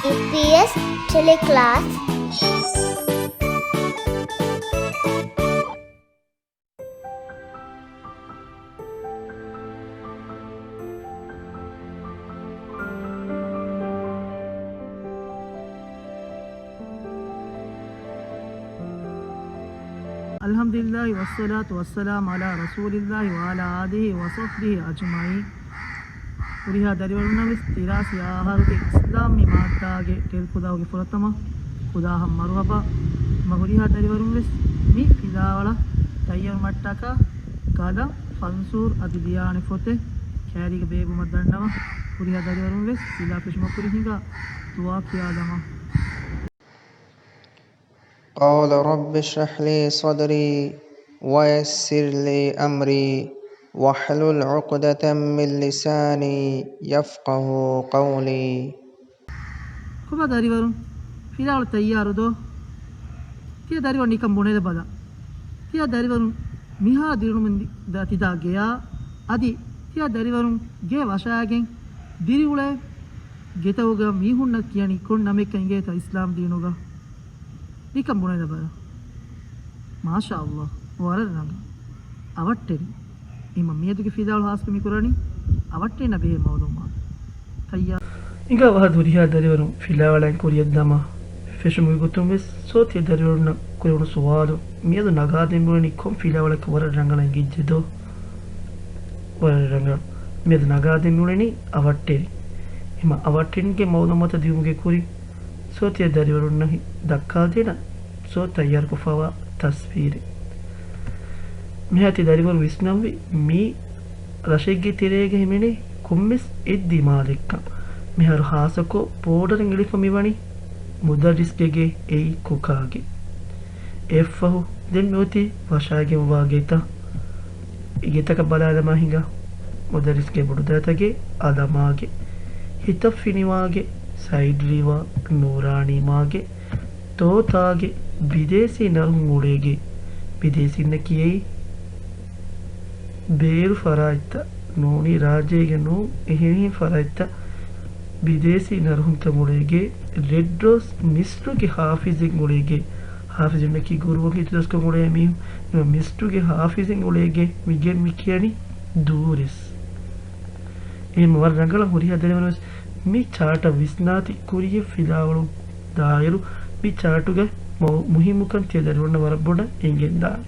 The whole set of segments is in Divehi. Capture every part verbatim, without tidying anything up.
އީޕީއެސް ޓެލެކްލާސް. އަލްޙަމްދުލިއްލާހި ވައްޞަލާތު ވައްސަލާމު ޢަލާ ރަސޫލިއްލާހި ވަޢަލާ އާލިހި ވަޞަޙްބިހި އަޖްމަޢީން. ހުރިހާ ދަރިވަރުންނަށް ވެސް ތިރާސީ އަހަރުގެ އިސްލާމީ މާއްދާގެ ޓެލް ކުލާހުގެ ފުރަތަމަ ކުލާހަށް މަރުޙަބާ. މަ ހުރިހާ ދަރިވަރުން ވެސް މި ފިލާވަޅަށް ތައްޔާރު މައްޓަކަ ގަލަން ފަންސޫރް އަދި ލިޔާނެ ފޮތެއް ކައިރީގަ ބޭއްވުމަށް ދަންނަވަން. ހުރިހާ ދަރިވަރުން ވެސް ސިލާ ފެށުމަށް ކުރި ހިނގާ ދުޢާ ކިޔާލަމާ. قال رب اشرح لي صدري ويسر لي أمري واحلل عقدة من لساني يفقهوا قولي. ކޮބާ ދަރިވަރުން ފިލާވަޅަށް ތައްޔާރު ދޯ؟ ތިޔަ ދަރިވަރުން ނިކަން ބުނެލަބަލަ. ތިޔަ ދަރިވަރުން މިހާ ދިރުނުމިން ދި-، ދާ ތިދާ ގެޔާ އަދި ތިޔަ ދަރިވަރުން ގެ ވަށާގެން ދިރިއުޅޭ ގެތަކުގަ މީހުންނަށް ކިޔަނީ ކޮން ނަމެއްކަން އިނގޭތަ އިސްލާމް ދީނުގަ؟ ނިކަން ބުނެލަބަލަ. މާޝާﷲ، ވަރަށް ރަނގަޅު. އަވަށްޓެރި. އެމަ މިއަދުގެ ފިލާވަޅު ހާސްކޮށް މި ކުރަނީ އަވަށްޓެރިންނަށް ބެހޭ މައުލޫމާތު. ތައްޔާ. ހިނގާ ވަހަށް ހުރިހާ ދަރިވަރުން ފިލާވަޅައިން ކުރިއަށް ދަމާ ފެށުމުގެ ގޮތުން ވެސް ސޯ ތިޔަ ދަރިވަރުންނަށް ކުރެވުނު ސުވާލު މިއަދު ނަގާދޭން ބުނަނީ ކޮން ފިލާވަޅަކަށް ވަރަށް ރަނގަޅަށް އެނގިއްޖެ ދޯ؟ ވަރަށް ރަނގަޅަށް. މިއަދު ނަގާދޭން ބުނަނީ އަވަށްޓެރި. އެމަ އަވަށްޓެރިންގެ މައުލޫމާތު ދިއުމުގެ ކުރިން ސޯ ތިޔަ ދަރިވަރުންނަށް ދައްކާދޭނަން ސޯ ތައްޔާރުކޮށްފަވާ ތަސްވީރެއް. މިހާ ތި ދަރިވަރު ވިސްނަންވީ މީ ރަށެއްގެ ތެރޭގަ ހިމެނޭ ކޮންމެސް އެއް ދިމާލެއްކަން. މިހާރު ހާއްސަކޮށް ބޯޑަރެއް އެޅިފަ މިވަނީ މުދައްރިސްގެ ގެ އެއީ ކޮކާގެ. އެއަށްފަހު ދެން މިއޮތީ ވަށާގެންވާ ގެތައް. އެ ގެތަކަށް ބަލާލަމާ ހިނގާ. މުދައްރިސްގެ ބޮޑުދައިތަގެ އަލަމާގެ، ހިތަށް ފިނިވާގެ، ސައިޑް ރިވާ، ނޫރާނީމާގެ، ތޯތާގެ، ބިދޭސީ ނަރުހުން އުޅޭގެ. ބިދޭސީންނަކީ އެއީ ބޭރު ފަރާތްތައް ނޫނީ ރާއްޖޭގެ ނޫން އެހެނިހެން ފަރާތްތައް ބިދޭސީ ނަރުހުންތައް އުޅޭގެ. ރެޑް ރޯސް މިސްރުގެ ހާފިޒެއް އުޅޭގެ. ހާފިޒުންނަކީ ގުރުއަށް ހިތުދަސްކޮށް އުޅޭ މީހުން. މިސްރުގެ ހާފިޒެއް އުޅޭގެ މިގެން މި ކިޔަނީ ދޫރިސް. އެހެން ވަރަށް ރަނގަޅަށް ހުރިހާ ދަރިވަރުން ވެސް މި ޗާޓަށް ވިސްނާތި ކުރިޔަށް ފިލާވަޅު ދާއިރު މި ޗާޓުގެ މަ-، މުހިއްމުކަން ތިޔަ ދަރިވަރުންނަށް ވަރަށް ބޮޑަށް އެނގެންދާނެ.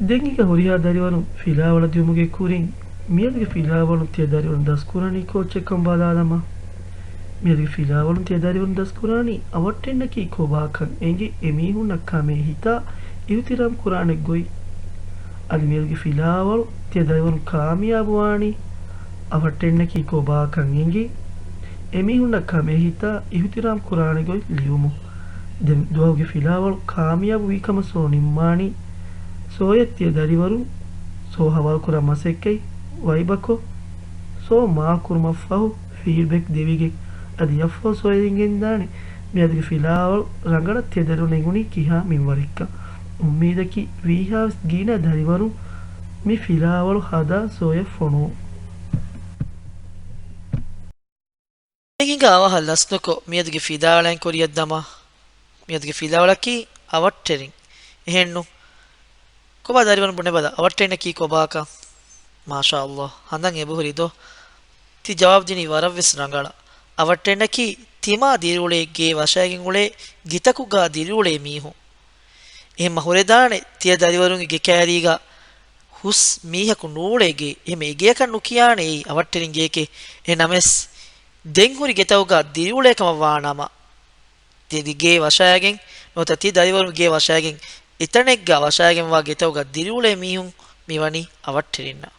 ދެން ހިނގާ ހުރިހާ ދަރިވަރުން ފިލާވަޅަށް ދިއުމުގެ ކުރިން މިއަދުގެ ފިލާވަޅުން ތިޔަ ދަރިވަރުން ދަސްކުރަނީ ކޯއްޗެއްކަން ބަލާލަމާ. މިއަދުގެ ފިލާވަޅުން ތިޔަ ދަރިވަރުން ދަސްކުރާނީ އަވަށްޓެންނަކީ ކޮބާކަން އެނގި އެމީހުންނަށް ކަމޭ ހިތާ އިހުތިރާމް ކުރާނެ ގޮތް. އަދި މިއަދުގެ ފިލާވަޅު ތިޔަ ދަރިވަރުން ކާމިޔާބުވާނީ އަވަށްޓެންނަކީ ކޮބާކަން އެނގި އެމީހުންނަށް ކަމޭ ހިތާ އިހުތިރާމް ކުރާނެ ގޮތް ލިޔުމު. ދެން ދުވަހުގެ ފިލާވަޅު ކާމިޔާބު ވީ ކަމަށް ސޯ ނިންމާނީ. ސޯޔަށް ތިޔަ ދަރިވަރުން ސޯ ހަވާލުކުރާ މަސައްކަތް ވައިބަކޮށް، ސޯ މާކުރުމަށްފަހު ފީޑްބެކް ދެވިގެން، އަދި އެއަށްފަހު ސޯޔަށް އެނގެންދާނެ މިއަދުގެ ފިލާވަޅު ރަނގަޅަށް ތިޔަ ދަރިވަރުން އެނގުނީ ކިހާ މިންވަރެއްކަން. އުއްމީދަކީ ވީހާވެސް ގިނަ ދަރިވަރުން މި ފިލާވަޅު ހަދާ ސޯޔަށް ފޮނުވުން. ހިނގާ އަވަހަށް ލަސްނުކޮށް މިއަދުގެ ފިލާވަޅައިން ކުރިއަށް ދަމާ. މިއަދުގެ ފިލާވަޅަކީ އަވަށްޓެރިން. އެހެންނު؟ ކޮބާ ދަރިވަރުން ބުނެބަލަ، އަވަށްޓެރިންނަކީ ކޮބާކަން؟ މާޝާﷲ، ހަނދަން އެބަހުރި ދޯ؟ ތި ޖަވާބު ދިނީ ވަރަށްވެސް ރަނގަޅަށް. އަވަށްޓެރިންނަކީ ތިމާ ދިރިއުޅޭ ގޭ ވަށައިގެން އުޅޭ ގެތަކުގަ ދިރިއުޅޭ މީހުން. އެހެންމަ ހުރެދާނެ ތިޔަ ދަރިވަރުންގެ ގެކައިރީގަ ހުސް މީހަކު ނޫޅޭ ގެ. އެހެންމެ އެގެއަކަށް ނުކިޔާނެ އެއީ އަވަށްޓެރިން ގެއެކޭ. އެހެން ނަމަވެސް ދެން ހުރި ގެތަކުގަ ދިރިއުޅޭ ކަމަށް ވާނަމަ، ތި ގޭ ވަށައިގެން ނުވަތަ ތި ދަރިވަރުން ގޭ ވަށައިގެން އެތަނެއްގަ ވަށައިގެންވާ ގެތަކުގަ ދިރިއުޅޭ މީހުން މިވަނީ އަވަށްޓެރިންނަށް.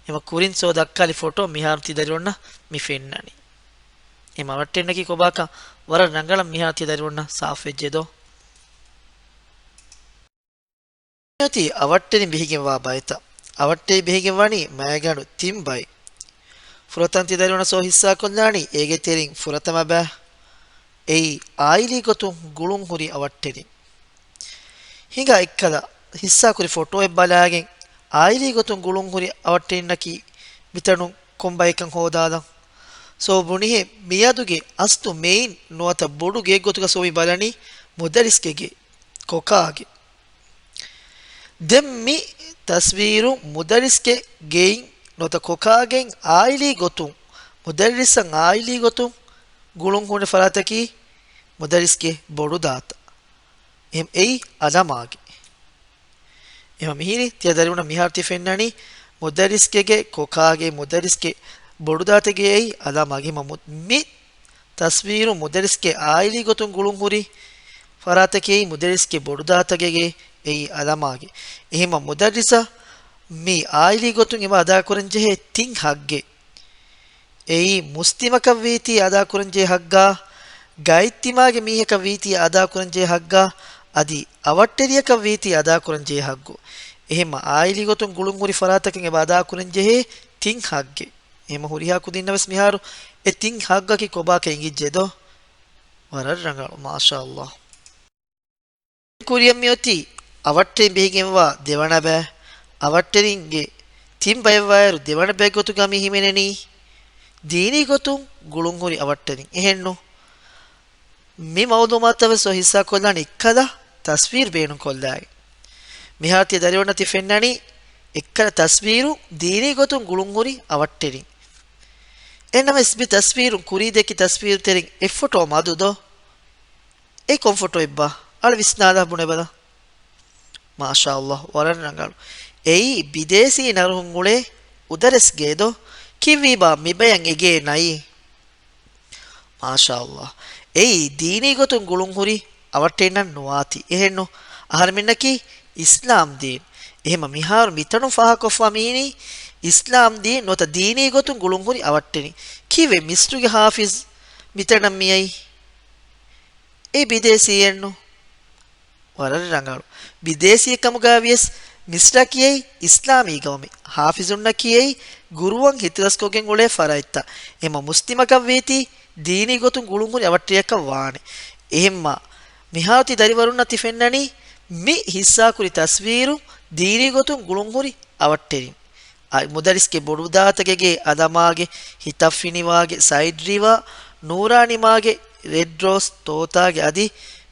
އެމަ ކުރިން ސޯ ދައްކާލި ފޮޓޯ މިހާރު ތި ދަރިވަރުންނަށް މި ފެންނަނީ. އެމަ އަވަށްޓެރިންނަކީ ކޮބާކަން ވަރަށް ރަނގަޅަށް މިހާރު ތި ދަރިވަރުންނަށް ސާފުވެއްޖެ ދޯ؟ އޮތީ އަވަށްޓެރިން ބެހިގެންވާ ބައިތައް. އަވަށްޓެރި ބެހިގެން ވަނީ މައިގަނޑު ތިން ބައި. ފުރަތަމަ ތި ދަރިވަރުން ސޯ ހިއްސާކޮށްލާނީ އޭގެ ތެރެއިން ފުރަތަމަ ބައި. އެއީ އާއިލީ ގޮތުން ގުޅުން ހުރި އަވަށްޓެރިން. ހިނގާ އެއްކަލަ ހިއްސާކުރި ފޮޓޯއެއް ބަލާގެން އާއިލީ ގޮތުން ގުޅުން ހުރި އަވަށްޓެރިންނަކީ މިތަނުން ކޮން ބަޔަކަށް ހޯދާލަން. ސޯ ބުނިހެ މިއަދުގެ އަސްލު މެއިން ނުވަތަ ބޮޑު ގެއެއް ގޮތުގަ ސޯ މި ބަލަނީ މުދައްރިސްގެ ގެ، ކޮކާގެ. ދެން މި ތަސްވީރު މުދައްރިސްގެ ގެއިން ނުވަތަ ކޮކާގެއިން އާއިލީ ގޮތުން، މުދައްރިސަށް އާއިލީ ގޮތުން ގުޅުން ހުންނެ ފަރާތަކީ މުދައްރިސްގެ ބޮޑުދާތަ. އެހެން އެއީ އަލަމާގެ. އެހެން މިހިރީ ތިޔަ ދަރިވަރުންނަށް މިހާރު ތި ފެންނަނީ މުދައްރިސްގެ ގެ، ކޮކާގެ، މުދައްރިސްގެ ބޮޑުދާތަގެ އެއީ އަލަމާގެ. މަ-، މު-، މި ތަސްވީރު މުދައްރިސްގެ އާއިލީ ގޮތުން ގުޅުން ހުރި ފަރާތަކީ މުދައްރިސްގެ ބޮޑުދާތަގެ ގެ އެއީ އަލަމާގެ. އެހެންމަ މުދައްރިސަށް މި އާއިލީ ގޮތުން އެބަ އަދާކުރަން ޖެހޭ ތިން ހައްގެއް. އެއީ މުސްތިމަކަށްވީތީ އަދާކުރަންޖެހޭ ހައްގާ، ގާތްތިމާގެ މީހަކަށްވީތީ އަދާކުރަންޖެހޭ ހައްގާ، އަދި އަވަށްޓެރިޔަކަށްވީތީ އަދާކުރަންޖެހޭ ހައްގު. އެހެންމަ އާއިލީ ގޮތުން ގުޅުންހުރި ފަރާތަކަށް އެބަ އަދާކުރަންޖެހޭ ތިން ހައްގެއް. އެހެންމަ ހުރިހާ ކުދިންނަށް ވެސް މިހާރު އެ ތިން ހައްގަކީ ކޮބާކަށް އެނގިއްޖެ ދޯ؟ ވަރަށް ރަނގަޅު، މާޝާﷲ. ކުރިއަށް މިއޮތީ އަވަށްޓެރިން ބެހިގެންވާ ދެވަނަ ބައެއް. އަވަށްޓެރިންގެ ތިން ބައެއްވާއިރު ދެވަނަ ބައެއް ގޮތުގަ މި ހިމެނެނީ ދީނީ ގޮތުން ގުޅުންހުރި އަވަށްޓެރިން. އެހެންނު؟ މި މައުލޫމާތަށް ވެސް ހިއްސާކޮށްލާނެ އެއްކަލަ ތަސްވީރު ބޭނުންކޮށްލާގެން. މިހާރު ތިޔަ ދަރިވަރުންނަށް ތި ފެންނަނީ އެއްކަލަ ތަސްވީރު ދީނީ ގޮތުން ގުޅުންހުރި އަވަށްޓެރިން. އެހެންނަމަވެސް މި ތަސްވީރުން ކުރީ ދެއްކި ތަސްވީރު ތެރެއިން އެއް ފޮޓޯ މަދު ދޯ؟ އެ ކޮން ފޮޓޯއެއްބާ؟ އަޅެ ވިސްނާލާ ބުނެބަލަ. މާޝާﷲ، ވަރަށް ރަނގަޅު. އެއީ ބިދޭސީ ނަރުހުން އުޅޭ އުދަރެސް ގޭ ދޯ؟ ކީއްވީބާ މިބަޔަށް އެ ގޭ ނައީ؟ މާޝާﷲ. އެއީ ދީނީ ގޮތުން ގުޅުން ހުރި އަވަށްޓެރިންނަށް ނުވާތީ. އެހެންނު؟ އަހަރެމެންނަކީ އިސްލާމް ދީން. އެހެންމަ މިހާރު މިތަނުން ފާހަގަކޮށްފާ މީނީ އިސްލާމް ދީން ނުވަތަ ދީނީ ގޮތުން ގުޅުން ހުރި އަވަށްޓެރިން. ކީއްވެ މިސްރުގެ ހާފިޒް މިތަނަށް މިއައީ؟ އެ ބިދޭސީއެއްނު؟ ވަރަށް ރަނގަޅު. ބިދޭސީ ކަމުގައި ވިޔަސް މިސްރަކީ އެއީ އިސްލާމީ ގައުމެއް. ހާފިޒުންނަކީ އެއީ ގުރުއަން ހިތުރަސްކޮށްގެން އުޅޭ ފަރާތްތައް. އެމަ މުސްލިމަކަށް ވީތީ ދީނީ ގޮތުން ގުޅުންހުރި އަވަށްޓެރިޔަކަށް ވާނެ. އެހެންމަ މިހާރު ތި ދަރިވަރުންނަށް ތި ފެންނަނީ މި ހިއްސާކުރި ތަސްވީރު ދީނީ ގޮތުން ގުޅުންހުރި އަވަށްޓެރިން. އަ، މުދައްރިސްގެ ބޮޑުދާތަގެ ގޭ، އަލަމާގެ، ހިތަށް ފިނިވާގެ، ސައިޑް ރިވާ، ނޫރާނިމާގެ، ރެޑް ރޯސް، ތޯތާގެ އަދި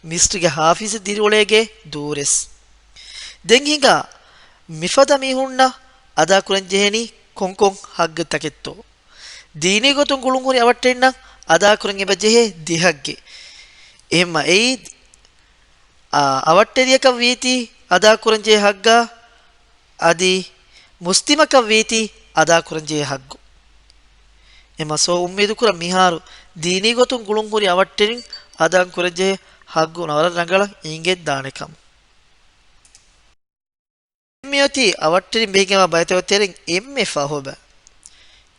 މިސްރުގެ ހާފިޒު ދިރިއުޅޭގެ ދޫރެސް. ދެން ހިނގާ މިފަދަ މީހުންނަށް އަދާކުރަން ޖެހެނީ ކޮންކޮން ހައްގެއްތަކެއްތޯ؟ ދީނީ ގޮތުން ގުޅުންހުރި އަވަށްޓެރިންނަށް އަދާކުރަން އެބަ ޖެހޭ ދެ ހައްގެއް. އެހެންމަ އެއީ، އާ، އަވަށްޓެރިޔަކަށް ވީތީ އަދާކުރަން ޖެހޭ ހައްގާ، އަދި މުސްލިމަކަށް ވީތީ އަދާކުރަންޖެހޭ ހައްގު. އެމަ ސޯ އުއްމީދުކުރަން މިހާރު ދީނީ ގޮތުން ގުޅުން ހުރި އަވަށްޓެރިން އަދާކުރަންޖެހޭ ހައްގު ވަރަށް ރަނގަޅަށް އެނގެން ދާނެ ކަމަށް. މިއޮތީ އަވަށްޓެރިން ބެހިގެންވާ ބައިތަކުގެ ތެރެއިން އެންމެ ފަހު ބައި.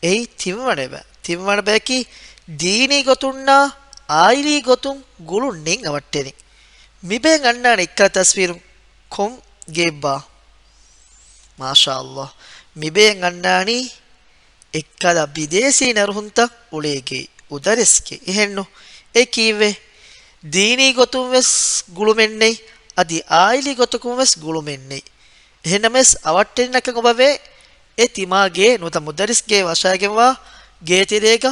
އެއީ ތިންވަނަ ބައި. ތިންވަނަ ބަޔަކީ ދީނީ ގޮތުންނާ އާއިލީ ގޮތުން ގުޅުން ނެތް އަވަށްޓެރިން. މިބަޔަށް އަންނާނެ އެއްކަލަ ތަސްވީރު ކޮން ގެއެއްބާ؟ މާޝާﷲ. މިބަޔަށް އަންނާނީ އެއްކަލަ ބިދޭސީ ނަރުހުންތައް އުޅޭ ގެ، އުދަރެސްގެ. އެހެންނު؟ އެ ކީއްވެ؟ ދީނީ ގޮތުން ވެސް ގުޅުމެއް ނެތް، އަދި އާއިލީ ގޮތަކުން ވެސް ގުޅުމެއް ނެތް. އެހެންނަމަވެސް އަވަށްޓެރިންނަކަށް އޮބަވޭ އެ ތިމާ ގޭ ނުވަތަ މުދައްރިސް ގޭ ވަށާގެންވާ ގޭތެރޭގަ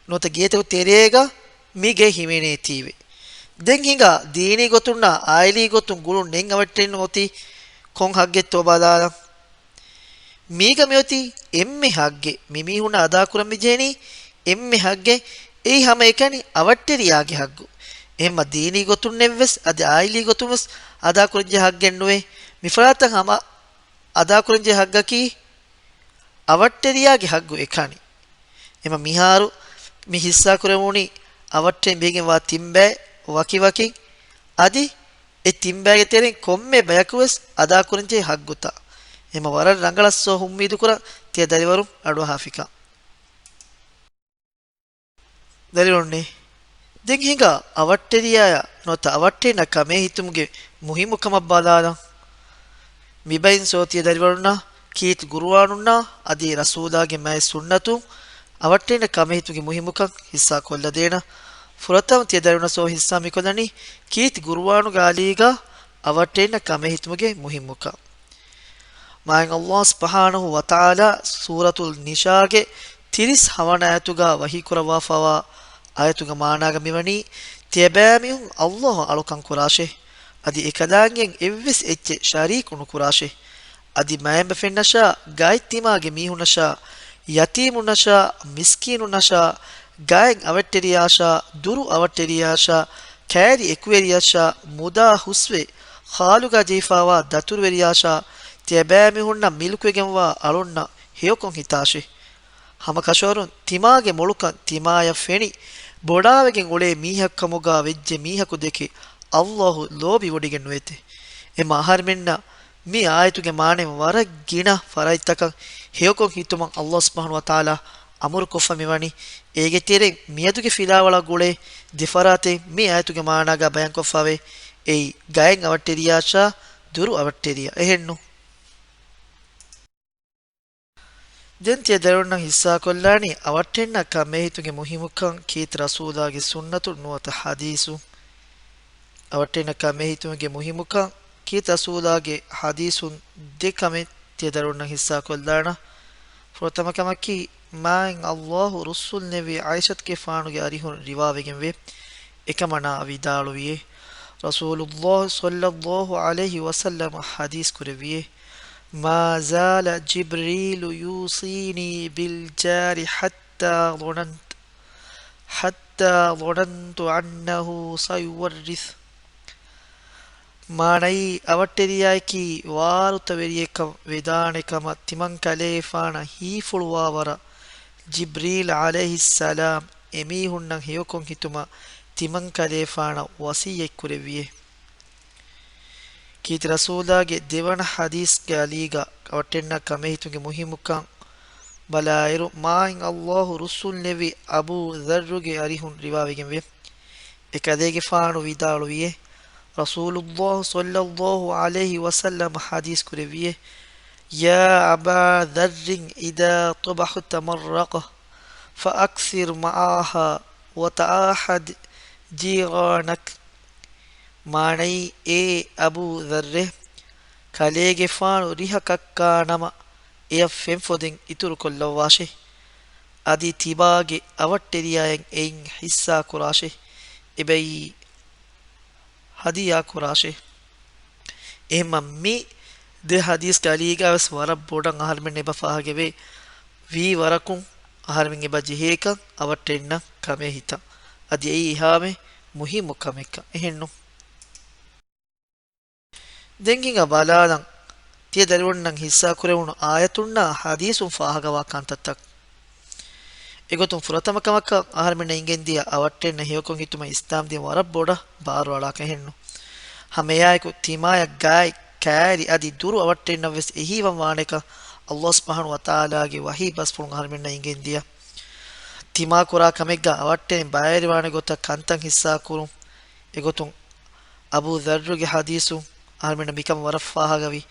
ނުވަތަ ގޭތަކު ތެރޭގަ މި ގެ ހިމެނޭތީވެ. ދެން ހިނގާ ދީނީ ގޮތުންނާ އާއިލީ ގޮތުން ގުޅުން ނެތް އަވަށްޓެރިން އޮތީ ކޮން ހައްގެއްތޯ ބަލާލަން. މީގަ މިއޮތީ އެންމެ ހައްގެއް، މި މީހުންނަށް އަދާކުރަން މިޖެހެނީ އެންމެ ހައްގެއް. އެއީ ހަމައެކަނި އަވަށްޓެރިޔާގެ ހައްގު. އެހެންމަ ދީނީ ގޮތުންނެއްވެސް އަދި އާއިލީ ގޮތުންވެސް އަދާކުރަންޖެހޭ ހައްގެއް ނުވޭ. މިފަރާތަށް ހަމަ އަދާކުރަންޖެހޭ ހައްގަކީ އަވަށްޓެރިޔާގެ ހައްގު އެކަނި. އެމަ މިހާރު މި ހިއްސާކުރެވުނީ އަވަށްޓެރިން ބެހިގެންވާ ތިން ބައި ވަކިވަކިން، އަދި އެ ތިން ބައިގެ ތެރެއިން ކޮންމެ ބަޔަކުވެސް އަދާކުރަންޖެހޭ ހައްގުތައް. އެމަ ވަރަށް ރަނގަޅަށް ސޯ އުއްމީދުކުރަން ތިޔަ ދަރިވަރުން އަޑުއަހާފިކަން. ދަރިވަރުންނޭ، ދެން ހިނގާ އަވަށްޓެރިޔާޔާ ނުވަތަ އަވަށްޓެރިންނަށް ކަމޭހިތުމުގެ މުހިއްމުކަމަށް ބަލާލަން. މިބައިން ސޯ ތިޔަ ދަރިވަރުންނަށް ކީރިތި ގުރުއާނުންނާ އަދި ރަސޫލާގެ މާތް ސުންނަތުން އަވަށްޓެރިންނަށް ކަމޭހިތުމުގެ މުހިއްމުކަން ހިއްސާ ކޮށްލަދޭނަން. ފުރަތަމަ ތިޔަ ދަރިވަރުންނަށް ސޯ ހިއްސާ މިކޮށްލަނީ ކީރިތި ގުރުއާނުގެ އަލީގަ އަވަށްޓެރިންނަށް ކަމޭހިތުމުގެ މުހިއްމުކަން. މާތް ﷲ ސުބްޙާނަހޫ ވަތަޢާލާ ސޫރަތުލް ނިޝާގެ ތިރީސް ހަވަނަ އާޔަތުގަ ވަޙީކުރައްވާފައިވާ އާޔަތުގެ މާނާގަ މިވަނީ، ތިޔަބައިމީހުން ﷲ އަށް އަޅުކަން ކުރާށޭ. އަދި އެކަލާނގެއަށް އެއްވެސް އެއްޗެއް ޝަރީކު ނުކުރާށޭ. އަދި މައިންބަފައިންނަށާ، ގާތްތިމާގެ މީހުންނަށާ، ޔަތީމުންނަށާ، މިސްކީނުންނަށާ، ގާތް އަވަށްޓެރިޔާއަށާ، ދުރު އަވަށްޓެރިޔާއަށާ، ކައިރި އެކުވެރިޔަށާ، މުދާ ހުސްވެ ޚާލުގަ ޖެހިފައިވާ ދަތުރުވެރިޔާއަށާ، ތިޔަބައިމީހުންނަށް މިލްކުވެގެންވާ އަޅުންނަށް ހެޔޮކޮށް ހިތާށޭ. ހަމަކަށަވަރުން ތިމާގެ މޮޅުކަން ތިމާޔަށް ފެނި، ބޮޑާވެގެން އުޅޭ މީހަކު ކަމުގަ ވެއްޖެ މީހަކު ދެކެ ﷲ ލޯބިވޮޑިގެން ނުވޭތެ. އެމަ އަހަރެމެންނަށް މި އާޔަތުގެ މާނައިން ވަރަށް ގިނަ ފަރާތްތަކަށް ހެޔޮކޮށް ހިތުމަށް ﷲ ސުބްޙާނަހޫ ވަތަޢާލާ އަމުރުކޮށްފަ މިވަނީ. އޭގެ ތެރެއިން މިއަދުގެ ފިލާވަޅަށް ގުޅޭ ދެ ފަރާތެއް މި އާޔަތުގެ މާނާގަ ބަޔާންކޮށްފަވޭ. އެއީ ގާތް އަވަށްޓެރިޔާއަށާ ދުރު އަވަށްޓެރިޔާ. އެހެންނު؟ ދެން ތިޔަ ދަރިވަރުންނަށް ހިއްސާކޮށްލާނީ އަވަށްޓެންނަށް ކަމޭހިތުގެ މުހިއްމުކަން ކީރިތި ރަސޫލާގެ ސުންނަތުން ނުވަތަ ޙަދީޘުން. އަވަށްޓެންނަށް ކަމޭހިތުމުގެ މުހިއްމުކަން ކީރިތި ރަސޫލާގެ ޙަދީޘުން ދެ ކަމެއް ތިޔަ ދަރިވަރުންނަށް ހިއްސާކޮށްލާނަން. ފުރަތަމަ ކަމަކީ، މާތް ﷲ ރުއްސުން ނެވި ޢާއިޝަތުގެފާނުގެ އަރިހުން ރިވާވެގެންވޭ. އެކަމަނާ ވިދާޅުވިއޭ، ރަސޫލުﷲ ޞައްލަﷲ ޢަލައިހި ވަސައްލަމަ ޙަދީޘް ކުރެއްވިއޭ، ما زال جبريل يوصيني بالجار حتى ظننت، حتى ظننت أنه سيورث. މާނައީ، އަވަށްޓެރިޔާއަކީ ވާރުތަވެރިއެއްކަން ވެދާނެ ކަމަށް ތިމަންކަލޭފާނަށް ހީފުޅުވާވަރަށް ޖިބްރީލް ޢަލައިހިއްސަލާމް އެމީހުންނަށް ހެޔޮކޮށް ހިތުމަށް ތިމަންކަލޭފާނަށް ވަޞިއްޔަތް ކުރެއްވިއޭ. ކީރިތި ރަސޫލާގެ ދެވަނަ ޙަދީޘްގެ އަލީގަ އަވަށްޓެންނަށް ކަމޭހިތުމުގެ މުހިއްމުކަން ބަލާއިރު، މާތް ﷲ ރުއްސުން ނެވި އަބޫ ޛައްރުގެ އަރިހުން ރިވާވެގެންވޭ. އެކަލޭގެފާނު ވިދާޅުވިއޭ، ރަސޫލުﷲ ޞައްލަﷲ ޢަލައިހި ވަސައްލަމަ ޙަދީޘް ކުރެއްވިއޭ، يا أبا ذر إذا طبخت مرقة فأكثر معها وتعاهد جيرانك. މާނައީ، އޭ އަބޫ ޛައްރޭ، ކަލޭގެފާނު ރިހަ ކައްކާ ނަމަ، އެޔަށް ފެންފޮދެއް އިތުރުކޮށްލައްވާށޭ. އަދި ތިބާގެ އަވަށްޓެރިޔާއަށް އެއިން ޙިއްޞާ ކުރާށޭ. އެބައި ހަދިޔާ ކުރާށޭ. އެހެންމަ މި ދެ ޙަދީޘްގެ އަލީގަވެސް ވަރަށް ބޮޑަށް އަހަރެމެން އެބަ ފާހަގަވޭ، ވީ ވަރަކުން އަހަރެމެން އެބަ ޖެހޭކަން އަވަށްޓެންނަށް ކަމޭހިތަން. އަދި އެއީ އެހާމެ މުހިއްމު ކަމެއްކަން. އެހެންނު؟ ދެން ހިނގާ ބަލާލަން، ތިޔަ ދަރިވަރުންނަށް ހިއްސާކުރެވުނު އާޔަތުންނާ ޙަދީޘުން ފާހަގަވާ ކަންތައްތައް. އެގޮތުން ފުރަތަމަ ކަމަކަށް އަހަރެމެންނަށް އިނގެންދިޔަ އަވަށްޓެންނަށް ހެޔޮކޮށް ހިތުމަށް އިސްލާމްދީން ވަރަށް ބޮޑަށް ބާރުއަޅާކަށް އެހެންނު. ހަމައެއާއެކު ތިމާޔަށް ގާތް، ކައިރި އަދި ދުރު އަވަށްޓެންނަށްވެސް އެހީވަން ވާނެކަން ﷲ ސުބްޙާނަހޫ ވަތަޢާލާގެ ވަޙީ ބަސްފުޅުން އަހަރެމެންނަށް އިނގެންދިޔަ. ތިމާ ކުރާ ކަމެއްގަ އަވަށްޓެނި ބައިވެރިވާނެ ގޮތަށް ކަންތައް ހިއްސާކުރުން. އެގޮތުން އަބޫ ޛައްރުގެ ޙަދީޘު އަހަރެމެންނަށް މިކަން ވަރަށް ފާހަގަވި.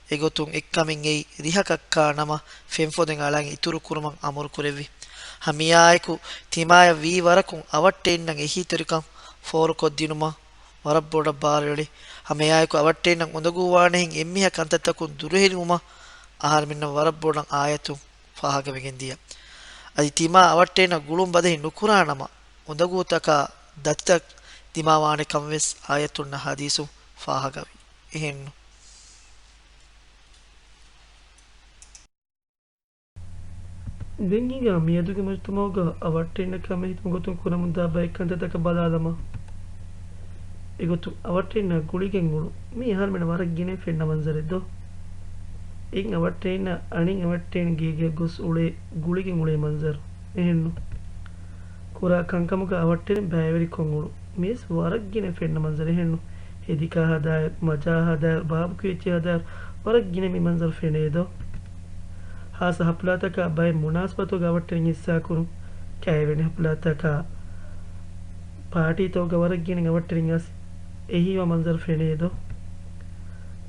އެގޮތުން އެއްކަމެއް އެއީ ރިހަ ކައްކާ ނަމަ ފެންފޮދެއް އަޅަން އިތުރު ކުރުމަށް އަމުރު ކުރެއްވި. ހަމައެއާއެކު ތިމާޔަށް ވީ ވަރަކުން އަވަށްޓެންނަށް އެހީތެރިކަން ފޯރުކޮށްދިނުމަށް ވަރަށް ބޮޑަށް ބާރުއެޅި. ހަމައެއާއެކު އަވަށްޓެންނަށް އުނދަގޫވާނެހެން އެންމެހާ ކަންތައްތަކުން ދުރުހެލިވުމަށް އަހަރެމެންނަށް ވަރަށް ބޮޑަށް އާޔަތުން ފާހަގަވެގެން ދިޔަ. އަދި ތިމާ އަވަށްޓެންނަށް ގުޅުން ބަދަހި ނުކުރާ ނަމަ، އުނދަގޫތަކާ ދަތިތައް ދިމާވާނެ ކަންވެސް އާޔަތުންނާ ޙަދީޘުން ފާހަގަވި. އެހެންނު؟ ދެން ހިނގާ މިއަދުގެ މުޖުތަމަޢުގަ އަވަށްޓެންނަށް ކަމެއް ހިތުމުގެ ގޮތުން ކުރަމުންދާ ބައެއް ކަންތައްތަކަށް ބަލާލަމާ. އެގޮތުން އަވަށްޓެންނާ ގުޅިގެން އުޅުން. މީ އަހަރެމެންނަށް ވަރަށް ގިނައިން ފެންނަ މަންޒަރެއް ދޯ؟ އެއިން އަވަށްޓެންނާ އަނެއް އަވަށްޓެން ގޭގެއަށް ގޮސް އުޅޭ ގުޅިގެން އުޅޭ މަންޒަރު. އެހެންނު؟ ކުރާ ކަންކަމުގަ އަވަށްޓެނި ބައިވެރިކޮށް އުޅުން. މީސް ވަރަށް ގިނަ ފެންނަ މަންޒަރެއް އެހެންނު. ހެދިކާ ހަދާއިރު، މަޖާ ހަދާއިރު، ބާބުކިޔު އެއްޗެއް ހަދާއިރު، ވަރަށް ގިނަ މި މަންޒަރު ފެނޭ ދޯ؟ ހާއްސަ ހަފްލާތަކާ ބައެއް މުނާސަބަތުގަ އަވަށްޓެނި ހިއްސާކުރުން. ކައިވެނި ހަފްލާތަކާ، ޕާޓީތަކުގަ ވަރަށް ގިނަ އަވަށްޓެނި އަސް އެހީވާ މަންޒަރު ފެނޭ ދޯ؟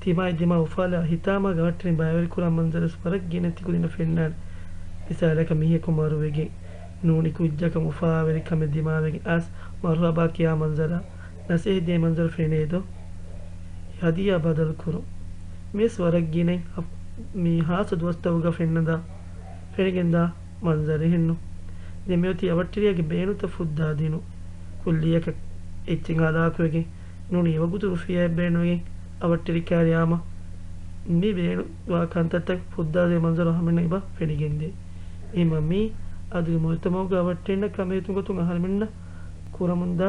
ތިމާއި ދިމާ އުފާލާ ހިތާމަގަ އަވަށްޓެނި ބައިވެރިކުރާ މަންޒަރުވެސް ވަރަށް ގިނަ ތިކުދިންނަށް ފެންނާނެ. މިސާލަކަށް މީހަކު މަރުވެގެން ނޫނީ ކުއްޖަކަށް އުފާވެރި ކަމެއް ދިމާވެގެން އައިސް މަރުޙަބާ ކިޔާ މަންޒަރާ، ނަސޭހަތް ދޭ މަންޒަރު ފެނޭ ދޯ؟ ހަދިޔާ ބަދަލުކުރުން. މިސް ވަރަށް ގިނައިން ހަފް-، މީ ހާއްސަ ދުވަސްތަކުގަ ފެންނަންދާ، ފެނިގެންދާ މަންޒަރެއް ހެންނު. ދެން މިއޮތީ އަވަށްޓެރިޔާގެ ބޭނުންތައް ފުއްދާދިނު. ކުއްލިއަކަށް އެއްޗެއް ހަލާކުވެގެން ނޫނީ އެވަގުތު ރުފިޔާއެއް ބޭނުވެގެން އަވަށްޓެރި ކާރި އާމަ މި ބޭނުންވާ ކަންތައްތައް ފުއްދާދޭ މަންޒަރު އަހަރުމެންނަށް އެބަ ފެނިގެންދޭ. އެހެންވީމަ މީ އަދުގެ މުޖުތަމަޢުގަ އަވަށްޓެރިންނަށް ކަމެއް ހިތުން ގޮތުން އަހަރުމެންނަށް ކުރަމުންދާ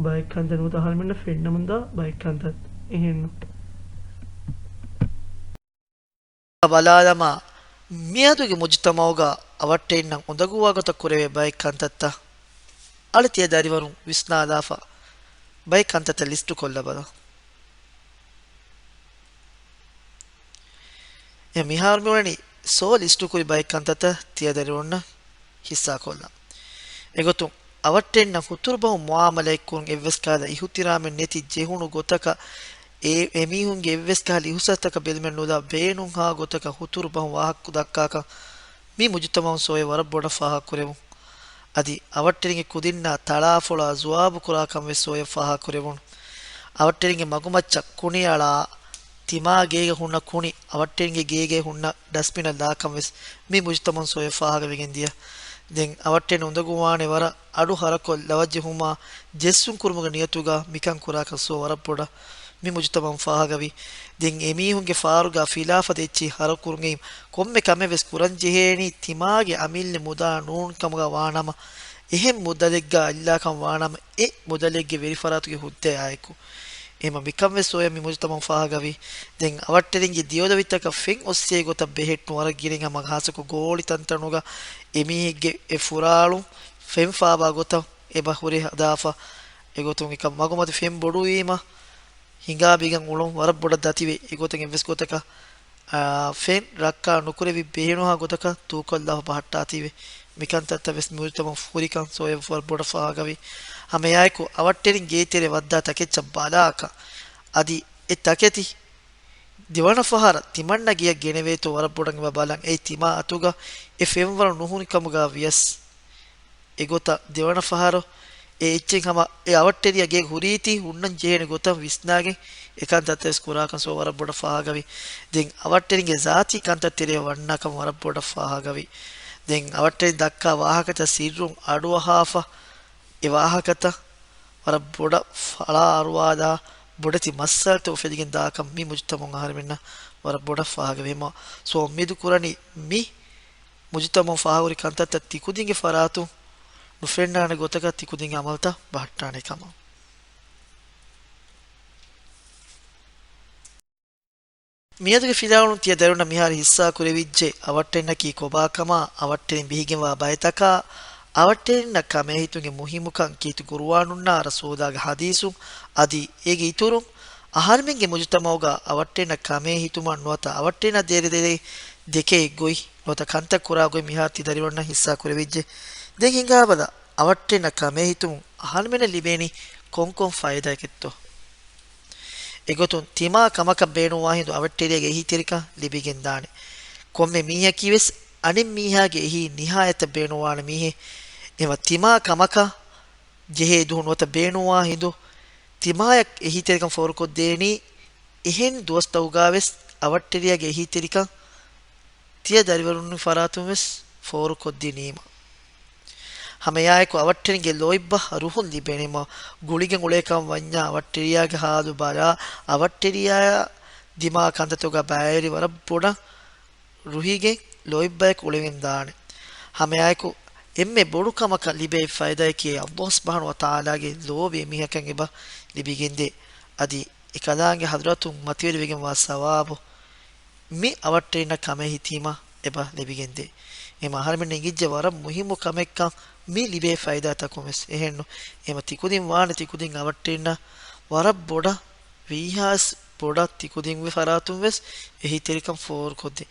ބައެއް ކަންތައް ނުވަތަ އަހަރުމެންނަށް ފެންނަމުންދާ ބައެއް ކަންތައް އެހެންނު. ބަލާލަމާ، މިއަދުގެ މުޖުތަމަޢުގަ އަވަށްޓެރިންނަށް އުނދަގޫވާ ގޮތަށް ކުރެވޭ ބައެއް ކަންތައްތައް އަޅި ތިޔަ ދަރިވަރުން ވިސްނާލާފަ ބައެއް ކަންތައްތައް ލިސްޓު ކޮށްލަބަލަ. އެ މިހާރު މިއުޅެނީ ސޯ ލިސްޓުކުރި ބައެއް ކަންތައްތައް ތިޔަ ދަރިވަރުންނަށް ހިއްސާކޮށްލަން. އެގޮތުން، އަވަށްޓެރިންނަށް ހުތުރު ބަހުން މުޢާމަލާތްކުރުން އެއްވެސް ކަހަލަ އިހުތިރާމެއް ނެތި ޖެހުނު ގޮތަކަށް، އެ، އެމީހުންގެ އެއްވެސް ކަހަލަ އިހުސާސްތަކަށް ބެލުމެއް ނުލާ ބޭނުންހާ ގޮތަކަށް ހުތުރު ބަހުން ވާހަކަ ދައްކާކަން މި މުޖުތަމަޢުން ސޯޔަށް ވަރަށް ބޮޑަށް ފާހަގަކުރެވުނު. އަދި އަވަށްޓެރިންގެ ކުދިންނާ ތަޅާފޮޅާ ޒުވާބު ކުރާކަން ވެސް ސޯޔަށް ފާހަގަކުރެވުނު. އަވަށްޓެރިންގެ މަގުމައްޗަށް ކުނިއަޅާ، ތިމާ ގޭގަ ހުންނަ ކުނި އަވަށްޓެރިންގެ ގޭގައި ހުންނަ ޑަސްބިނަށް ލާކަން ވެސް މި މުޖުތަމަޢުން ސޯޔަށް ފާހަގަވެގެން ދިޔަ. ދެން އަވަށްޓެރިން އުނދަގޫވާނެ ވަރަށް އަޑު ހަރަކޮށް ލަވަ ޖެހުމާ ޖެއްސުން ކުރުމުގެ ނިޔަތުގަ މިކަން ކުރާކަން ސޯ ވަރަށް ބޮޑަށް މި މުޖުތަމަޢުން ފާހަގަވި. ދެން އެމީހުންގެ ފާރުގަ ފިލާފަދަ އެއްޗެހި ހަރުކުރުން އެއީ ކޮންމެ ކަމެއް ވެސް ކުރަން ޖެހޭނީ ތިމާގެ އަމިއްލަ މުދާ ނޫން ކަމުގަ ވާނަމަ، އެހެން މުދަލެއްގަ އައްލާކަން ވާނަމަ، އެ މުދަލެއްގެ ވެރިފަރާތުގެ ހުއްދައާއެކު. އެހެންވީމަ މިކަން ވެސް ސޯޔަށް މި މުޖުތަމަޢުން ފާހަގަވި. ދެން އަވަށްޓެރިންގެ ދިޔޮލޮވިތަކަށް ފެން އޮއްސޭ ގޮތަށް ބެހެއްޓުން ވަރަށް ގިނައިން ހަމަ ހާއްސަކޮށް ގޯޅި ތަންތަނުގަ އެމީހެއްގެ އެ ފުރާޅުން ފެން ފާބާ ގޮތަށް އެބަ ހުރެ ހަދާފަ. އެގޮތުން އެކަމް މަގުމަތި ފެން ބޮޑުވީމަ، ހިނގާ ބިގަން އުޅުން ވަރަށް ބޮޑަށް ދަތިވެ، އެގޮތަށް އެއްވެސް ގޮތަކަށް، އާ، ފެން ރައްކާ ނުކުރެވި ބޭނުންހާ ގޮތަކަށް ދޫކޮށްލާފަ ބަހައްޓާތީވެ. މިކަންތައްތައް ވެސް މި މުޖުތަމަޢުން ފުރިކަން ސޯޔަށް ވަރަށް ބޮޑަށް ފާހަގަވި. ހަމައެއާއެކު އަވަށްޓެރިން ގޭތެރެ ވައްދާ ތަކެއްޗަށް ބަލާކަށް އަދި އެ ތަކެތި ދެވަނަ ފަހަރަށް ތިމަންނަ ގެޔަށް ގެނެވޭތޯ ވަރަށް ބޮޑަށް އެބަ ބަލަން. އެއީ ތިމާ އަތުގަ އެ ފެންވަރު ނުހުނި ކަމުގަ ވިޔަސް. އެގޮތަށް ދެވަނަ ފަހަރު އެ އެއްޗެއް ހަމަ އެ އަވަށްޓެރިޔާ ގޭގަ ހުރީތީ ހުންނަން ޖެހޭނެ ގޮތަށް ވިސްނާގެން އެކަންތައްތައް ވެސް ކުރާކަން ސޯ ވަރަށް ބޮޑަށް ފާހަގަވި. ދެން އަވަށްޓެރިންގެ ޒާތީ ކަންތައް ތެރެއަށް ވަންނާކަން ވަރަށް ބޮޑަށް ފާހަގަވި. ދެން އަވަށްޓެރިން ދައްކާ ވާހަކަތައް ސިއްރުން އަޑުއަހާފަ އެ ވާހަކަތައް ވަރަށް ބޮޑަށް ފަޅާ އަރުވާލާ ބޮޑެތި މައްސަލަތައް އުފެދިގެން ދާކަން މި މުޖުތަމަޢުން އަހަރެމެންނަށް ވަރަށް ބޮޑަށް ފާހަގަވީމަ. ސޯ އުއްމީދު ކުރަނީ މި މުޖުތަމަޢުން ފާހަގަހުރި ކަންތައްތައް ތިކުދިންގެ ފަރާތުން ނުފެންނާނެ ގޮތަކަށް ތިކުދިންގެ އަމަލުތައް ބަހައްޓާނެ ކަމަށް. މިއަދުގެ ފިލާވަޅުން ތިޔަ ދަރިވަރުންނަށް މިހާރު ހިއްސާ ކުރެވިއްޖެ، އަވަށްޓެރިންނަކީ ކޮބާކަމާ، އަވަށްޓެރިން ބިހިގެންވާ ބައިތަކާ، އަވަށްޓެރިންނަށް ކަމޭހިތުންގެ މުހިއްމުކަން ކީރިތި ޤުރުއާނުންނާ ރަސޫލާގެ ޙަދީޘުން އަދި އޭގެ އިތުރުން، އަހަރެމެންގެ މުޖުތަމަޢުގަ އަވަށްޓެރިންނަށް ކަމޭހިތުމަށް ނުވަތަ އަވަށްޓެރިންނަށް ދޭރަ ދޭރައިން ދެކޭ ގޮތް ނުވަތަ ކަންތައް ކުރާ ގޮތް މިހާރު ތި ދަރިވަރުންނަށް ހިއްސާ ކުރެވިއްޖެ. ދެން ހިނގާބަލަ، އަވަށްޓެރިންނަށް ކަމޭހިތުމުން އަހަރެމެންނަށް ލިބޭނީ ކޮންކޮން ފައިދާއެކެއްތޯ؟ އެގޮތުން ތިމާ ކަމަކަށް ބޭނުންވާ ހިނދު އަވަށްޓެރިޔާގެ އެހީތެރިކަން ލިބިގެންދާނެ. ކޮންމެ މީހަކީ ވެސް އަނެއް މީހާގެ އެހީ ނިހާޔަތަށް ބޭނުންވާނެ މީހެއް. އެމަ ތިމާ ކަމަކަށް ޖެހޭ ދުހު ނުވަތަ ބޭނުންވާ ހިނދު ތިމާޔަށް އެހީތެރިކަން ފޯރުކޮށްދޭނީ އެހެން ދުވަސްތަކުގަ ވެސް އަވަށްޓެރިޔާގެ އެހީތެރިކަން ތިޔަ ދަރިވަރުން ފަރާތުން ވެސް ފޯރުކޮށްދިނީމަ. ހަމައެއާއެކު އަވަށްޓެރިންގެ ލޯތްބަށް ރުހުން ލިބެނީމަ، ގުޅިގެން އުޅޭކަން ވަންޏާ އަވަށްޓެރިޔާގެ ހާލު ބަލާ، އަވަށްޓެރިޔާ ދިމާ ކަންތައްތަކުގަ ބައިވެރި ވަރަށް ބޮޑަށް ރުހިގެން ލޯތްބަޔަކު އުޅެވެން ދާނެ. ހަމައެއާއެކު އެންމެ ބޮޑު ކަމަކަށް ލިބޭ ފައިދާއަކީ އައްލާހު ސުބްޙާނަހޫ ވަތަޢާލާގެ ލޯބި އެމީހަކަށް އެބަ ލިބިގެންދޭ. އަދި އެކަލާނގެ ޙަޟްރަތުން މަތިވެރިވެގެންވާ ސަވާބު މި އަވަށްޓެރިންނަށް ކަމެއް ހިތީމަ އެބަ ލިބިގެންދޭ. އެމަ އަހަރެމެން އެނގިއްޖެ ވަރަށް މުހިއްމު ކަމެއްކަން މި ލިބޭ ފައިދާތަކުން ވެސް. އެހެންނު އެމަ ތިކުދިން ވާނެ ތިކުދިން އަވަށްޓެރިންނަށް ވަރަށް ބޮޑަށް ވީހާސް ބޮޑަށް ތިކުދިންގެ ފަރާތުން ވެސް އެހީތެރިކަން ފޯރުކޮށްދޭ.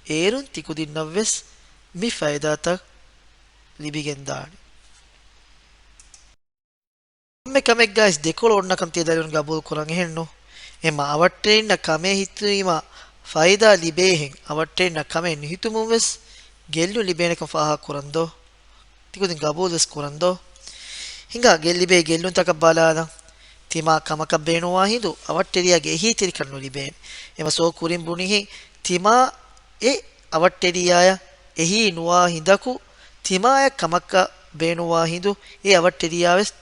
އޭރުން ތިކުދިންނަށް ވެސް މި ފައިދާތައް ލިބިގެންދާނެ. ކޮންމެ ކަމެއްގައިސް ދެކޮޅު އޮންނަކަން ތިޔަ ދަރިވަރުން ގަބޫލު ކުރަން އެހެންނު. އެމަ އަވަށްޓެރިންނަށް ކަމެއް ހިތުނީމަ ފައިދާ ލިބޭހެން، އަވަށްޓެރިންނަށް ކަމެއް ނުހިތުމުން ވެސް ގެއްލުން ލިބޭނެކަން ފާހަގަ ކުރަން ދޯ؟ ތިކުދިން ގަބޫލު ވެސް ކުރަން ދޯ؟ ހިނގާ ގެއްލިބޭ ގެއްލުންތަކަށް ބަލާލަން. ތިމާ ކަމަކަށް ބޭނުންވާ ހިނދު އަވަށްޓެރިޔާގެ އެހީތެރިކަން ނުލިބޭނެ. އެމަ ސޯ ކުރިން ބުނިހެން ތިމާ އެ އަވަށްޓެރިޔާޔަށް އެހީ ނުވާ ހިނދަކު، ތިމާޔަށް ކަމަކަށް ބޭނުންވާ ހިނދު އެ އަވަށްޓެރިޔާވެސް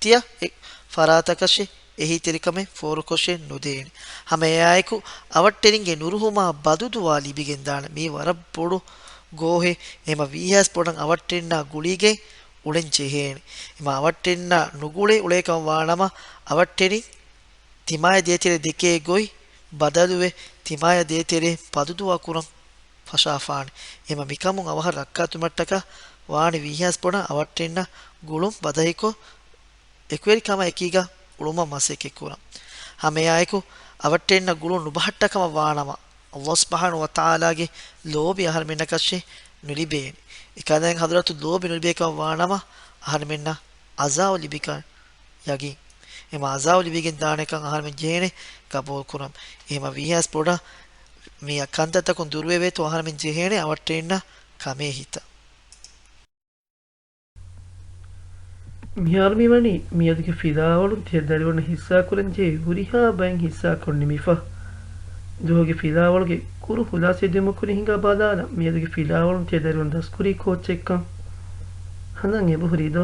ތިޔަ އެ ފަރާތަކަށެ އެހީތެރިކަމެއް ފޯރުކޮށެއް ނުދޭނެ. ހަމައެއާއެކު، އަވަށްޓެރިންގެ ނުރުހުމާ ބަދުދުވާ ލިބިގެންދާނެ. މީ ވަރަށް ބޮޑު ގޯހެއް. އެމަ ވީހާސް ބޮޑަށް އަވަށްޓެރިންނާ ގުޅިގެން އުޅެން ޖެހޭނެ. އެމަ އަވަށްޓެރިންނާ ނުގުޅޭ އުޅޭކަން ވާނަމަ، އަވަށްޓެރިން ތިމާޔަށް ދޭތެރޭ ދެކޭ ގޮތް ބަދަލުވެ، ތިމާޔަށް ދޭތެރޭ ބަދުދުވާ ކުރަން ފަށާފާނެ. އެމަ މިކަމުން އަވަހަށް ރައްކާތުމަށްޓަކާ ވާނެ ވީހާސް ބޮޑަށް އަވަށްޓެރިންނަށް ގުޅުން ބަދަހިކޮށް، އެކުވެރިކަމާ އެކީގަ އުޅުމަށް މަސައްކަތްކުރަން. ހަމައެއާއެކު، އަވަށްޓެރިންނަށް ގުޅުން ނުބަހައްޓާ ކަމަށް ވާނަމަ، ﷲ ސުބްޙާނަހޫ ވަތަޢާލާގެ ލޯބި އަހަރެމެންނަކަށެ ނުލިބޭނެ. އެކަލާނގެ ޙަޟްރަތު ލޯބި ނުލިބޭކަން ވާނަމަ، އަހަރެމެންނަށް ޢަޛާބު ލިބިކަން ޔަގީން. އެމަ ޢަޛާބު ލިބިގެން ދާނެކަން އަހަރެމެން ޖެހޭނެ ޤަބޫލުކުރަން. އެހެމަ ވީހާސް ބޮޑަށް މި ކަންތައްތަކުން ދުރުވެވޭތޯ އަހަރެމެން ޖެހޭނެ އަވަށްޓެރިންނަށް ކަމޭހިތަށް. މިހާރު މިވަނީ މިއަދުގެ ފިލާވަޅުން ތިޔަ ދަރިވަރުން ހިއްސާކުރަންޖެހޭ ހުރިހާ ބައެއް ހިއްސާކޮށް ނިމިފަ. ދުވަހުގެ ފިލާވަޅުގެ ކުރު ޚުލާސައެއް ދިއުމަށް ކުރިން ހިނގާ ބަލާލަން، މިއަދުގެ ފިލާވަޅުން ތިޔަ ދަރިވަރުން ދަސްކުރީ ކޯއްޗެއްކަން. ހަނދާން އެބަހުރި ދޯ؟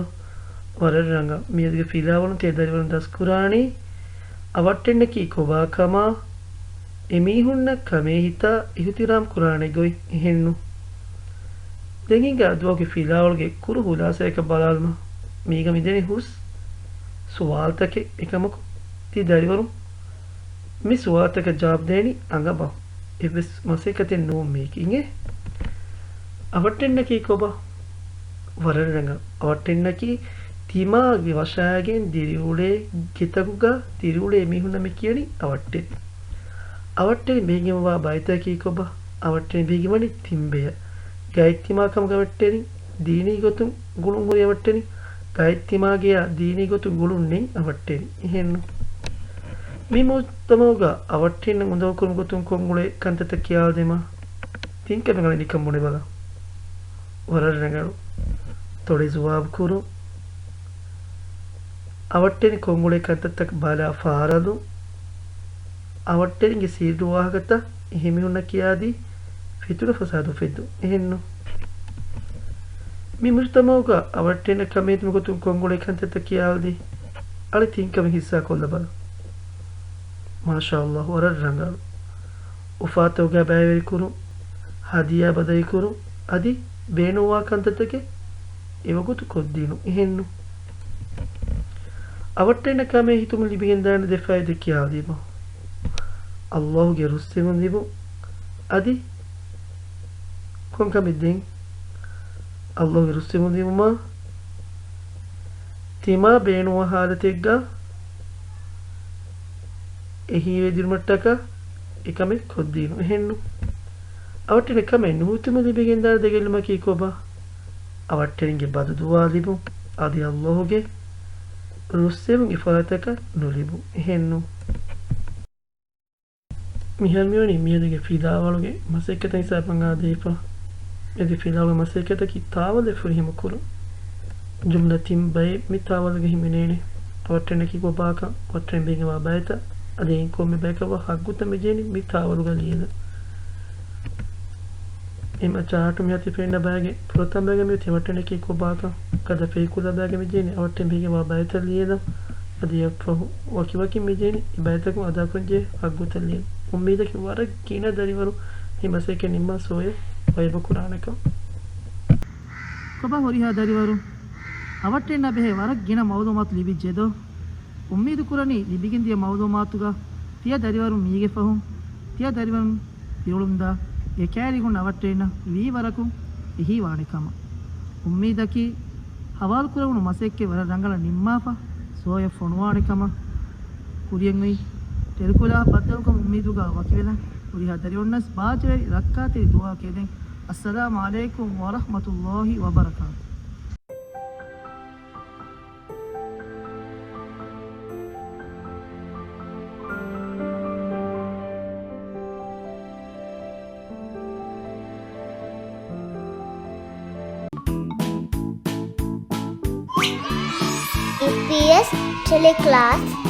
ވަރަށް ރަނގަޅު. މިއަދުގެ ފިލާވަޅުން ތިޔަ ދަރިވަރުން ދަސްކުރާނީ އަވަށްޓެންނަކީ ކޮބާކަމާ، އެމީހުންނަށް ކަމޭހިތާ އިހުތިރާމް ކުރާނެ ގޮތް. އެހެންނު؟ ދެން ހިނގާ ދުވަހުގެ ފިލާވަޅުގެ ކުރު ޚުލާސާޔަކަށް ބަލާލުމަށް. މީގަ މިދެނީ ހުސް ސުވާލުތަކެއް. އެކަމަކު، ތި ދަރިވަރުން މި ސުވާލުތަކަށް ޖަވާބު ދޭނީ އަނގަބަހު. އެއްވެސް މަސައްކަތެއް ނޫން މީކީ. އިނގޭ؟ އަވަށްޓެންނަކީ ކޮބާ؟ ވަރަށް ރަނގަޅު. އަވަށްޓެންނަކީ ތިމާގެ ވަށާގެން ދިރިއުޅޭ ގެތަކުގަ ދިރިއުޅޭ މީހުންނަށް މި ކިޔަނީ އަވަށްޓެން. އަވަށްޓެން ބެހިގެންވާ ބައިތަކީ ކޮބާ؟ އަވަށްޓެން ބެހިގެންވަނީ ތިން ބެޔަށް. ގާތްތިމާ ކަމުގެ އަވަށްޓެރިން، ދީނީ ގޮތުން ގުޅުން ހުރި އަވަށްޓެރިން، ގާތްތިމާގެޔާ ދީނީ ގޮތުން ގުޅުން ނެތް އަވަށްޓެރިން. އެހެންނު؟ މި މުޖްތަމަޢުގަ އަވަށްޓެރިންނަށް އުނދަގޫކުރުމުގެ ގޮތުން ކޮށްއުޅޭ ކަންތައްތައް ކިޔާދީމަ، ތިން ކަމެއް އަޅަން ނިކަން ބުނެބަލަ. ވަރަށް ރަނގަޅު. ތޮޅެ ޒުވާބު ކުރުން. އަވަށްޓެރިން ކޮށްއުޅޭ ކަންތައްތައް ބަލާ ފާރަލުން. އަވަށްޓެރިންގެ ސިއްރު ވާހަކަތައް އެހެން މީހުންނަށް ކިޔާދީ، ފިތުނަ ފަސާދަ އުފެއްދުން. އެހެންނު؟ މި މުޖުތަމަޢުގަ އަވަށްޓެރިންނަށް ކަމޭހިތުމުގެ ގޮތުން ކޮށްއުޅޭ ކަންތައްތައް ކިޔާލަދީ، އަޅެ ތިން ކަމެއް ހިއްސާކޮށްލަބަލަ. މާޝާﷲ، ވަރަށް ރަނގަޅު. އުފާތަކުގަ ބައިވެރިކުރުން، ހަދިޔާ ބަދަހިކުރުން، އަދި ބޭނުންވާ ކަންތައްތަކެއް އެވަގުތު ކޮށްދިނުން. އެހެންނު؟ އަވަށްޓެރިންނަށް ކަމޭހިތުމުން ލިބިގެންދާނެ ދެ ފައިދަ ކިޔާދީމަ. ﷲ ގެ ރުއްސެވުން ލިބުން. އަދި ކޮން ކަމެއް ދެން؟ ﷲ ގެ ރުއްސެވުން ލިބުމާ، ތިމާ ބޭނުންވާ ހާލަތެއްގަ އެހީވެދިނުމަށްޓަކާ އެކަމެއް ކޮށްދީނު. އެހެންނު؟ އަވަށްޓެރިން ކަމެއް ނުހުތުމެއް ލިބިގެންދާނެ ދެ ގެއްލުމަކީ ކޮބާ؟ އަވަށްޓެރިންގެ ބަދުދުޢާ ލިބުން، އަދި ﷲ ގެ ރުއްސެވުން އެފަރާތަކަށް ނުލިބުން. އެހެންނު؟ މިހާރު މިވަނީ މިއަދުގެ ފިލާވަޅުގެ މަސައްކަތަށް ހިސާބަށް އާދެވިފަ. މިއަދު ފިލާވަޅުގެ މަސައްކަތަކީ ތާވަލެއް ފުރިހަމަ ކުރުން. ޖުމްލަ ތިން ބައެއް މި ތާވަލުގަ ހިމެނޭނެ. އަވަށްޓެންނަކީ ކޮބާކަން، އަވަށްޓެން ބެހިގެންވާ ބައިތައް، އަދި އެއިން ކޮންމެ ބަޔަކަށްވާ ހައްގުތައް މި ޖެހެނީ މި ތާވަލުގަ ލިޔެލަން. އެމަ ޗާޓު މި އަތި ފެންނަ ބައިގެ ފުރަތަމަ ބައިގަ މި އޮތީ އަވަށްޓެންނަކީ ކޮބާކަން، ގަދަ ފެހިކުލަ ބައިގަ މި ޖެހެނީ އަވަށްޓެން ބެހިގެންވާ ބައިތައް ލިޔެލަން. އަދި އެއަށްފަހު ވަކިވަކިން މި ޖެހެނީ އެ ބައިތަކުން އަދާކުރަންޖެހޭ ހައްގުތައް ލިޔެލަން. އުއްމީދަކީ ވަރަށް ގިނަ ދަރިވަރު މި މަސައްކަތް ނިންމާ ސޯޔަށް ވައިބަ ކުރާނެކަން. ކޮބާ ހުރިހާ ދަރިވަރު؟ އަވަށްޓެންނާ ބެހޭ ވަރަށް ގިނަ މައުލޫމާތު ލިބިއްޖެ ދޯ؟ އުއްމީދު ކުރަނީ ލިބިގެންދިޔަ މައުލޫމާތުގަ ތިޔަ ދަރިވަރުން މީގެ ފަހުން ތިޔަ ދަރިވަރުން ދިރިއުޅުންދާ އެ ކައިރި ހުންނަ އަވަށްޓެރިންނަށް ވީ ވަރަކުން އެހީވާނެ ކަމަށް. އުއްމީދަކީ ހަވާލުކުރެވުނު މަސައްކަތް ވަރަށް ރަނގަޅަށް ނިންމާފަ ސޯޔަށް ފޮނުވާނެ ކަމަށް. ކުރިއަށް އޮތް ޓެލެކޮލާ ބައްދަލުކަމުގެ އުއްމީދުގަ ވަކިވެލަން. ހުރިހާ ދަރިވަރުންނަސް ބާއްޖަވެރި ރައްކާތެރި ދުޢާއެއް ދެން. އައްސަލާމު ޢަލައިކުމް ވަރަޙްމަތުﷲި ވަބަރަކާތުހު. އީޕީއެސް ޓެލެކްލާސް